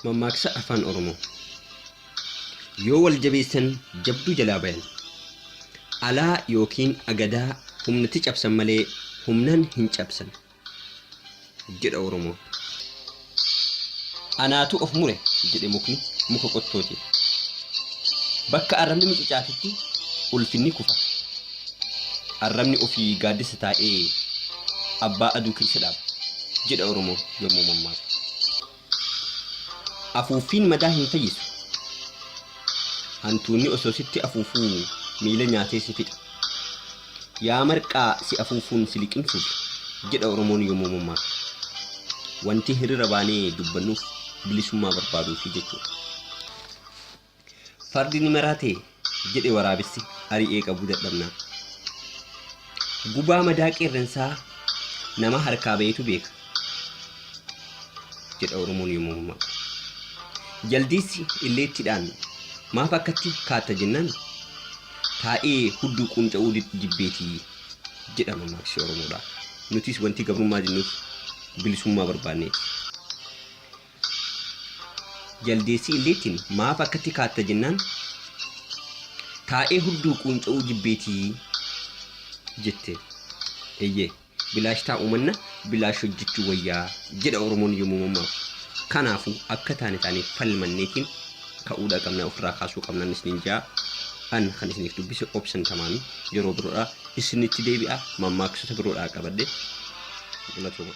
Mammaaksa Afaan Oromoo. Yoo wal jabeessan jabduu jalaa bayan. Alaa yookiin agadaa humnatti cabsan malee humnaan hin cabsan jedha Oromoon. Anaatu of mure jedhe mukni muka qottootiin. Bakka arrabni mucucaatetti ulfinni kufa. Arrabni ofii gaaddisa taa'ee abbaa aduu keessa dhaaba jedha Oromoon yommuu mammaaku. Afuuffiin madaa hin fayyisu. Hantuunni osoo sitti afuufuu miila nyaatee si fixa. Yaa marqaa si afuufuun si liqimsuufi jedha Oromoon yommuu mammaaku. Wanti hirira baanee dubbannuuf bilisummaa barbaaduufi jechuudha. Fardi ni maraate jedhe waraabessi ari'ee qabuu dadhabnaan. Gubaa madaa qeerransaa nama harkaa ba'etu beeka jedha Oromoon yommuu mammaaku. Jaldeessi illeettiidhaan maaf akkatti kaatta jennaan taa'ee hudduu quunca'uu jibbeeti jedha mammaaksi Oromoodhaa. Nutis wanti gabrummaa jennuuf bilisummaa barbaanneeti. Jaldeessi illeettiin maaf akkatti kaatta jennaan taa'ee hudduu quunca'uu jibbeetii jette. Eeyyee bilaash taa'uu manna bilaash hojjechuu wayyaa jedha Oromoon yommuu mammaaku. Kanaafuu akka taane taanee falmanneetiin ka'uudha qabna ofirraa kaasuu qabnaan isiniin ja'a. An kan isiniif dubbise obsan tamaami yeroo biroodhaa isinitti deebi'a mammaaksota biroodhaa qabadhe. Galatooma.